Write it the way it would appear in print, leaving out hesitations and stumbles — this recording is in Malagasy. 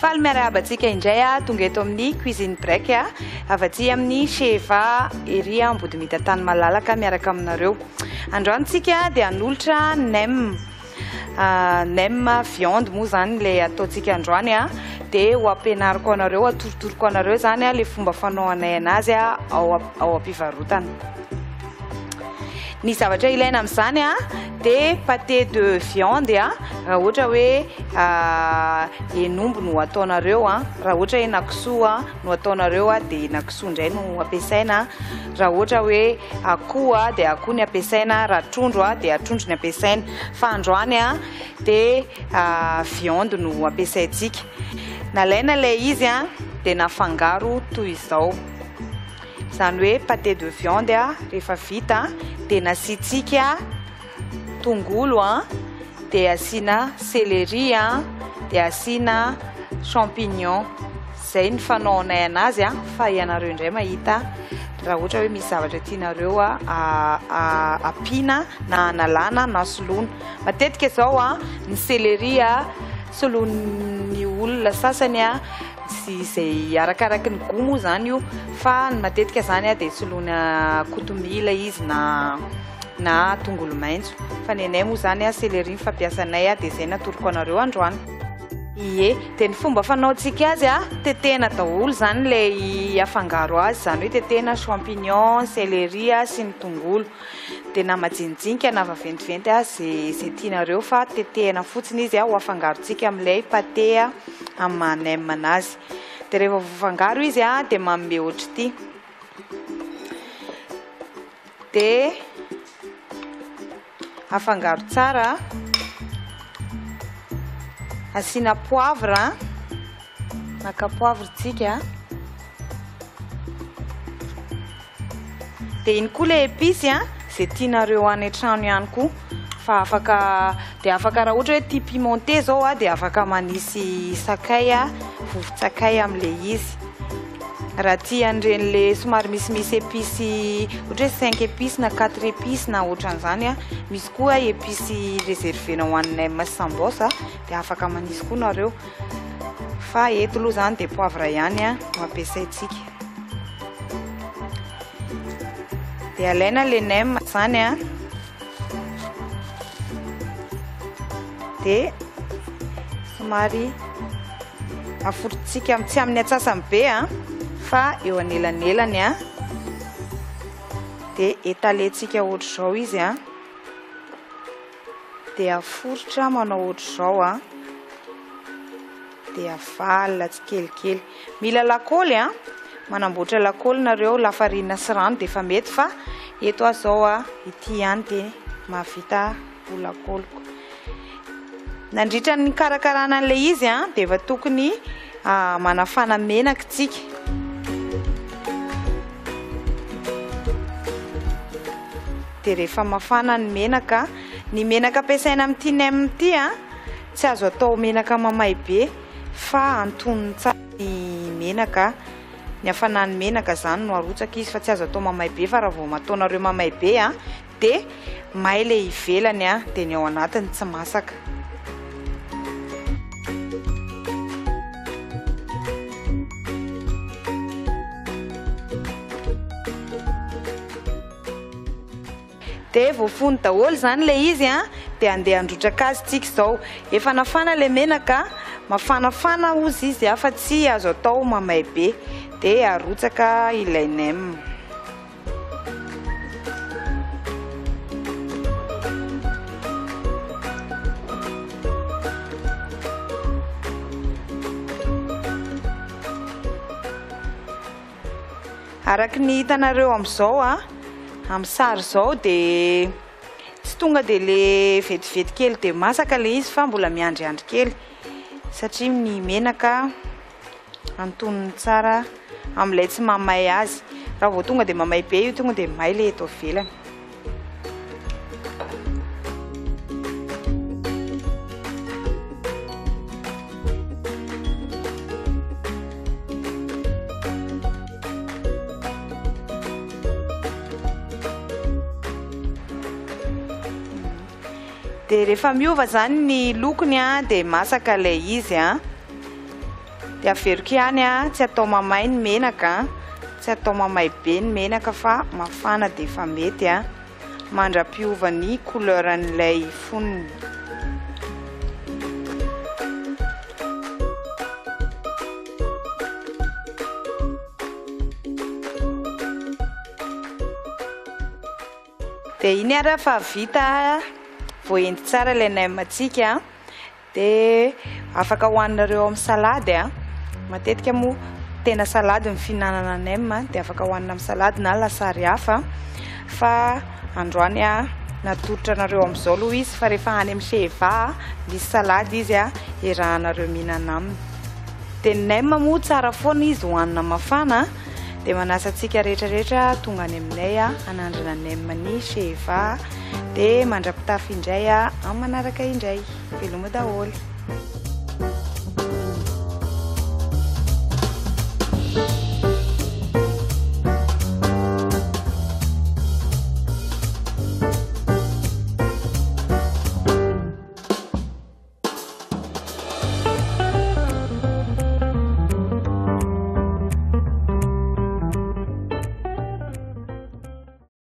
Faly miarahaba antsika indray a tonga eto amin'ny Cuisine Break a avy aty amin'ny Cheva ery Ambodimita tany malalaka miaraka aminareo. Androany tsika dia hanolotra nem nem viande moa zany le ataontsika androany a dia ho ampianariko anareo, atorotoroko anareo zany a le fomba fanao anay anazy a ao ao am-pivarotana. Ny zavatra ilaina amin'izany a dia pâté de viande a, raha ohatra hoe henomby no ataonareo a, raha ohatra hoe henakisoa no ataonareo a dia henakisoa indray no ampiasaina, raha ohatra hoe akoho a dia akoho ny ampiasaina, raha trondro a dia trondro ny ampiasaina, fa androany a dia viande no ampiasaintsika. Nalaina ilay izy a dia nafangaro toy izao. Izany hoe pâté de viande rehefa vita dia nasiantsika tongolo dia asiana céleri dia asiana champignon. Izay ny fanaonay anazy fa ianareo indray mahita raha ohatra hoe misy zavatra tianareo ampiana na analana na soloina. Matetika izao ny céleri soloin'ny olona sasany sy izay arakaraky ny goût moa izany io fa ny matetika izany dia soloina kotomila izy na na tongolo maitso fa ny anay moa izany céleri ny fampiasanay dia izay natoroko anareo androany. Ie, dia ny fomba fanaontsika azy tetehina daholo izany ilay afangaro azy, izany hoe tetehina champignon, céleri sy ny tongolo. Dia na majinijinika na vaventiventy izay izay tianareo fa tetehina fotsiny izy ho afangarontsika amin'ilay pâté amin'ny maha nem anazy. Dia rehefa voafangaro izy dia manome ohatr'ity. Dia afangaro tsara, asiana poivre, maka poivre tsika. Dia iny koa ilay épice a, izay tianareo any an-trano ihany koa. Fa afaka, dia afaka raha ohatra hoe tia pimenté izao a, dia afaka manisy sakay a, vovon-tsakay amin'ilay izy. Raha tia an'ireny le somary misimisy épice, ohatra hoe 5 épices na 4 épices na ohatran'izany a, misy koa épice réservé-na ho an'ny nem sy sambos a, dia afaka manisy koa nareo. Fa eto aloha izany dia poivre ihany a no ampiasaintsika. Dia alaina le nem izany a, dia somary aforitsika tsy amin'ny atsasany be a, fa eo anelanelany a, dia etalentsika ohatr'izao izy a, dia aforitra manao ohatr'izao a, dia avalona tsikelikely. Mila lakaoly a, manamboatra lakaoly nareo, lafarina sy rano dia efa mety, fa eto aho izao a, ity ihany dia mahavita ho lakaoliko. Nandritra ny nikarakarana an'ilay izy a, dia efa tokony manafana menaka tsika. Dia rehefa mafana ny menaka, ny menaka ampiasaina amin'ity nem ity a, tsy azo atao menaka mamay be fa antonony tsara ny menaka, ny hafanan'ny menaka izany no arotsaka izy fa tsy azo atao mamay be, fa raha vao ataonareo mamay be a, dia may ilay ivelany a, dia ny ao anatiny tsy masaka. Dia voafono daholo izany ilay izy a, dia andeha handrotraka azy tsika izao. Efa nafana ilay menaka, mafanafana hozy izy a, fa tsy azo atao mamay be. Dia arotsaka ilay nem. Araka ny hitanareo amin'izao a, amin'ny sary izao dia tsy tonga dia le vetivety kely dia masaka ilay izy fa mbola miandriandry kely satria ny menaka antonony tsara amin'ilay tsy mamay azy. Raha vao tonga dia mamay be io tonga dia may ilay eto ivelany. Dia rehefa miova izany ny lokony a, dia masaka ilay izy a. Dia averiko ihany a, tsy atao mamay ny menaka, tsy atao mamay be ny menaka fa mafana dia efa mety a, mandra-piova ny couleur an'ilay fonony. Dia iny ary fa vita, voaendy tsara ilay nem-tsika. Dia afaka hohaninareo amin'ny salady a. Matetika moa tena salady ny fihinanana nem a, dia afaka hohanina amin'ny salady na lasary hafa. Fa androany a, natolotra anareo amin'izao aloha izy fa rehefa any amin'ny chez Eva a, misy salady izy a, iarahanareo mihinana aminy. Dia ny nem moa tsara foana izy hohanina mafana. Dia manasa antsika rehetra rehetra tonga any aminay a, hanandrana nem ny chez Eva. Dia mandra-pitafy indray a, amin'ny manaraka indray. Veloma daholo.